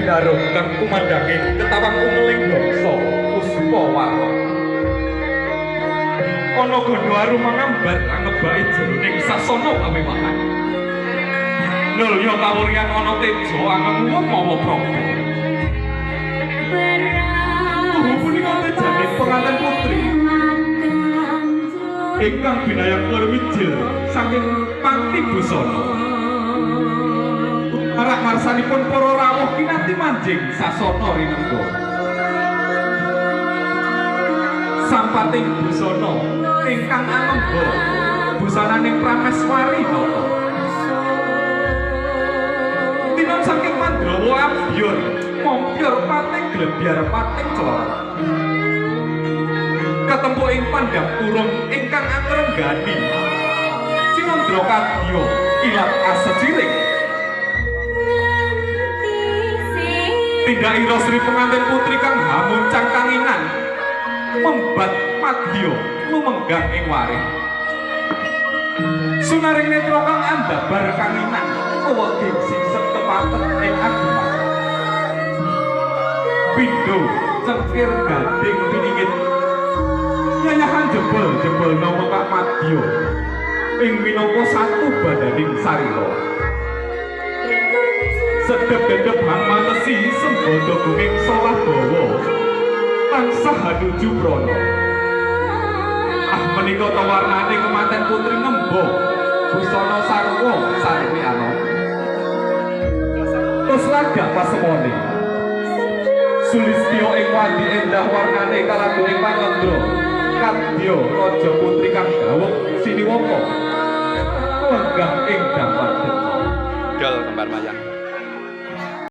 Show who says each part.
Speaker 1: binarum kang kumandange ketawang umeling bangsa puspa warna. Ana gandha arum mangambar angebake jroning sasana pamewahan. Nulya kawuryan ana teja angenguwung mawa praba. Tuhu punika tejaning penganten putri ingkang binayang mijil saking panti busana. Marak marsanipun para rawuh kinanti manjing sasana rinengga. Sampating busana ingkang angemba busananing prameswari nata. Tinon saking Mandrawa abyor mompyor pating glebyar pating celana. Katempo ing pandhap urung ingkang angrenggani. Cinandra kadya kilat aseciring. Tindak ira Sri pengantin putri kang hamuncang kanginan membat madya lumenggang ing warih. Sunaring netra kang andabar kanginan weging sisep kepatet ing ageman. Pindho cengkir gading piningit yayahan jebol-jebol nama kak madya ing minangka satu badaning sarira. Sedep-dedep hang manesi sembada gunging solah bawa tansah hanuju prana. Ah menika ta warnane kemanten putri ngemba busana sarwa sarwi anom. Tos lagak pasemone sulistya ing wandi endah warnane kalagu ing panyandra kadya raja putri kang dawuh siniwaka lenggah ing dampar
Speaker 2: dol kembar mayang.